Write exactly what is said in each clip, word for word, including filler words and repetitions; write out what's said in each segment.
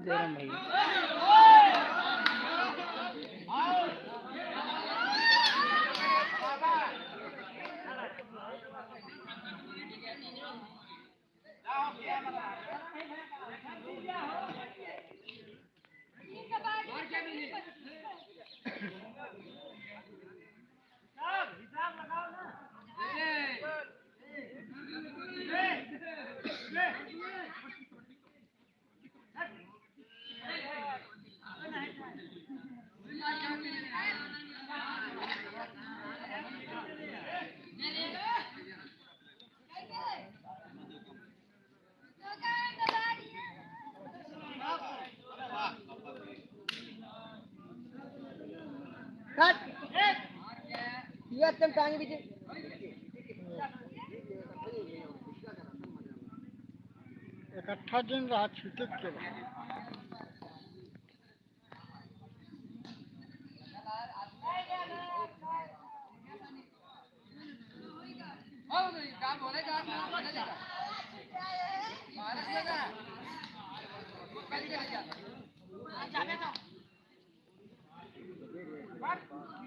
जय राम भैया। Cut. ये तुम टांगे पीछे। इकट्ठा दिन रहा छुट्टी के बाद।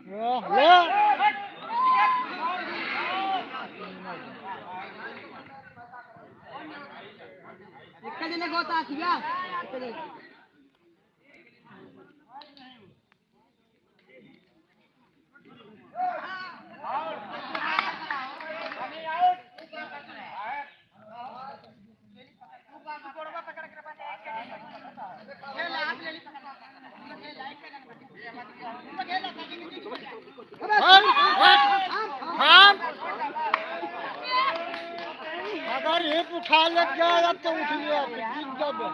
वाह, वाह। एक जने गोता किया। अगर हिप उठा ले जाए तो उठ लिया, गिर जाबे।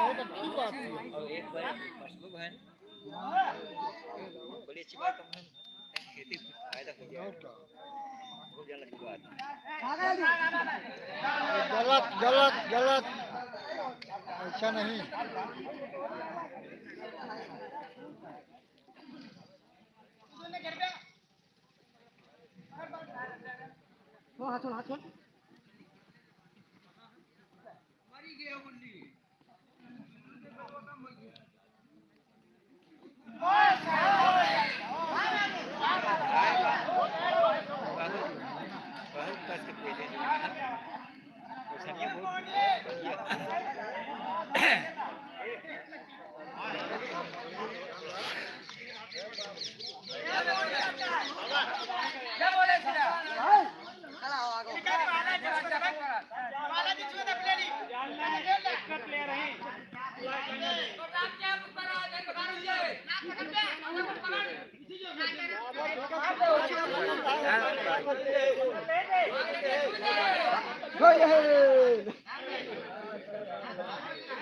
बहुत अच्छी बात है। बड़ी अच्छी बात है, खेती फायदा हो गया। बहुत ज्यादा अच्छी बात है। गलत, गलत, गलत, ऐसा नहीं। ओ, हाथ छोड़, हाथ छोड़।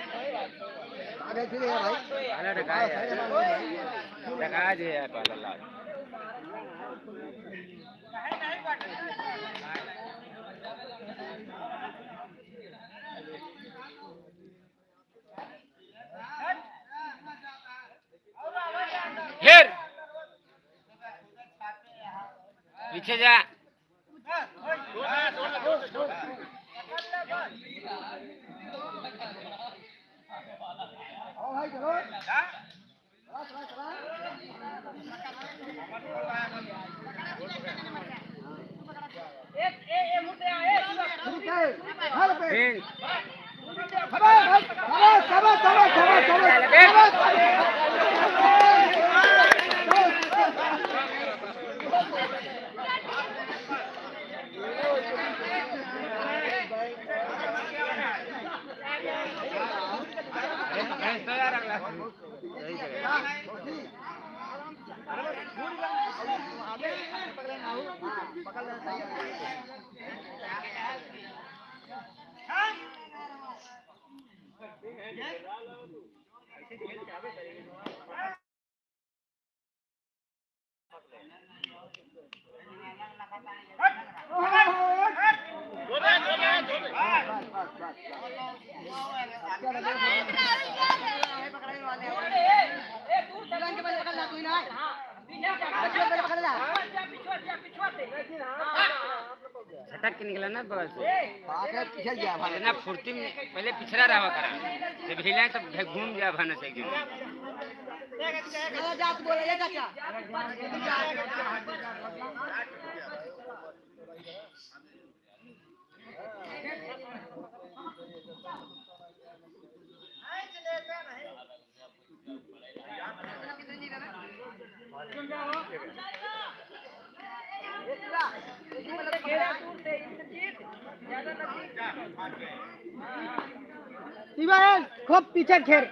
अरे, ठीक है भाई। अरे, ढका है यार। ढका जे है पहले लाल। हेर। पीछे जा। झटक के निकला ना बगल से। पाके पीछे जा भाई। इतना फुर्ती में पहले पिछड़ा रहा करा, जब हिलाए तब घूम जा भाना से एकदम। इबान खूब पीछे घेर।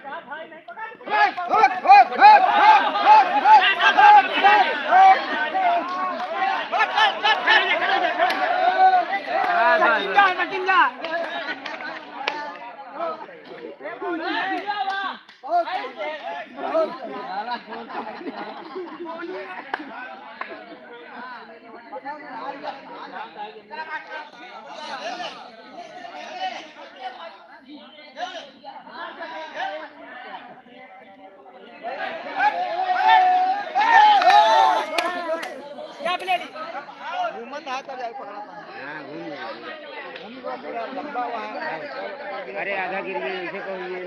घूमत है तब जाके पकड़ा था। हाँ, घूम गया। घूम गया पूरा लंबा हुआ है। अरे, आधा गिर गया, ऐसे कहो ये।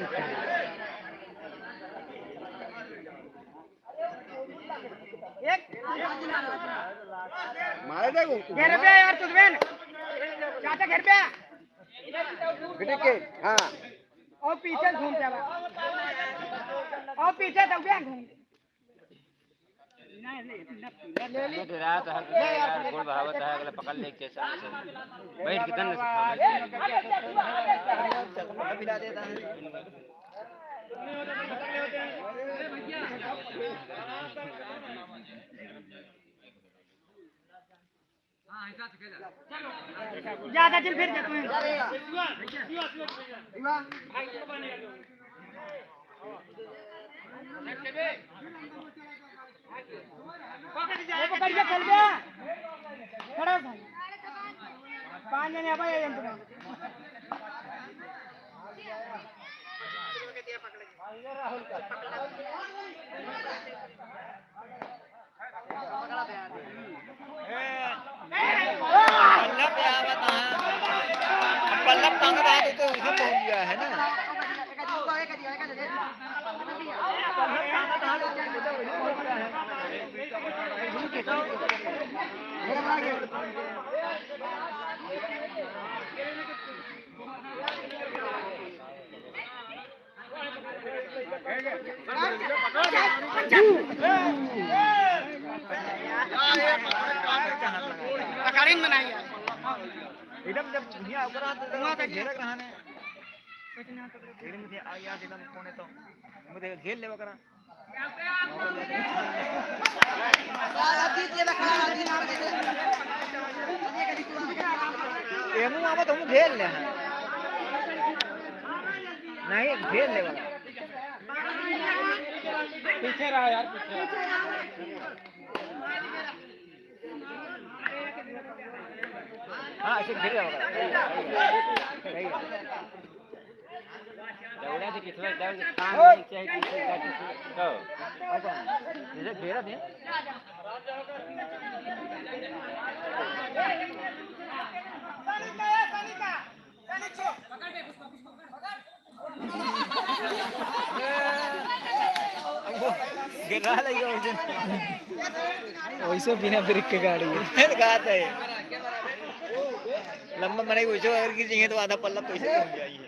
मारे दे वो। घेर पे यार, तुझ में। चाचा, घेर पे। बेटे के, हाँ। और पीछे घूम जावा। और पीछे तो क्या घूम। ये डरात है कि यार, गोड़ बहावत है, अगला पकड़ ले, कैसे, कैसे। बैठ के दंड से खा ले। ज्यादा चल फिर जा तुम्हें। वो पकड़ के चल गया। खड़ा हो भाई। पाँच जने अब आए हम तुम्हारे। पल्लव पे आवत है। पल्लव टांगत है तो उसे पहुंच गया है ना। पकड़िन बनाई यार। एकदम जब दुनिया ओकरा हाथ में घेरक रहा ने। घेर मुझे आ यार एकदम कोने तो। मुझे घेर ले ओकरा। एमू आवा तो हम घेर ले हैं। नहीं, घेर ले वाला। पीछे रहा यार, पीछे रहा। हाँ, ऐसे घेर ले वाला। सही है। दौड़ा से कितना दर्द खान नहीं चाहिए, किसी का किसी तो। अच्छा, जैसे घेरा थे। गिरा लगी वैसे। वैसे बिना ब्रेक के गाड़ी है। फिर कहा था ये। लंबा मरे वैसे अगर गिर जाएंगे तो आधा पल्ला तो ऐसे घूम जाएगी।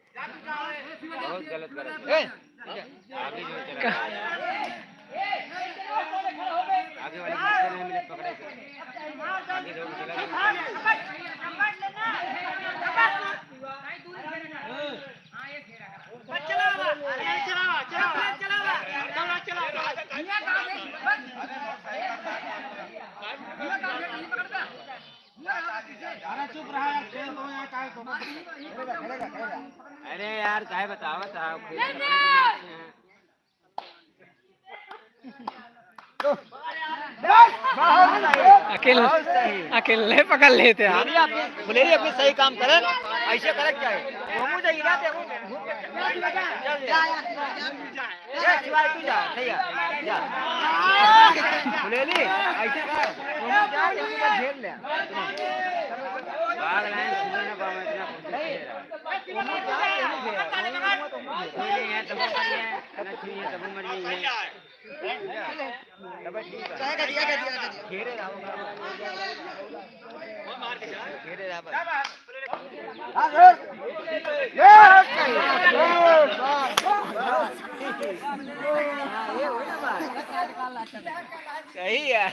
बहुत गलत, गलत। ए! आगे जो चला। आगे वाले को नहीं मिले, पकड़े। आगे जो चला। चला, चला, चला, चला, चला, चला। अरे यार, काहे बतावत है? अकेल-, बहुत सही। अकेले पकड़ लेते हैं। फुलेरी अपनी, फुलेरी अपनी सही काम करे, ऐसे करे क्या है? घूमू जाइए, घूम के। चल जा। जा, शिवाय तू जा, भैया, जा। फुलेरी, ऐसे कर। घूमू जा, घूमू जा, घेर ले। भाग लाइन, सुनो ना, बाबा, इतना कुछ नहीं। घूमू जा, घूमू घेर। घूमू मत, घूमू घेर। छुई है, तब मर गई है। ना छुई है, तब मर गई है। सही है।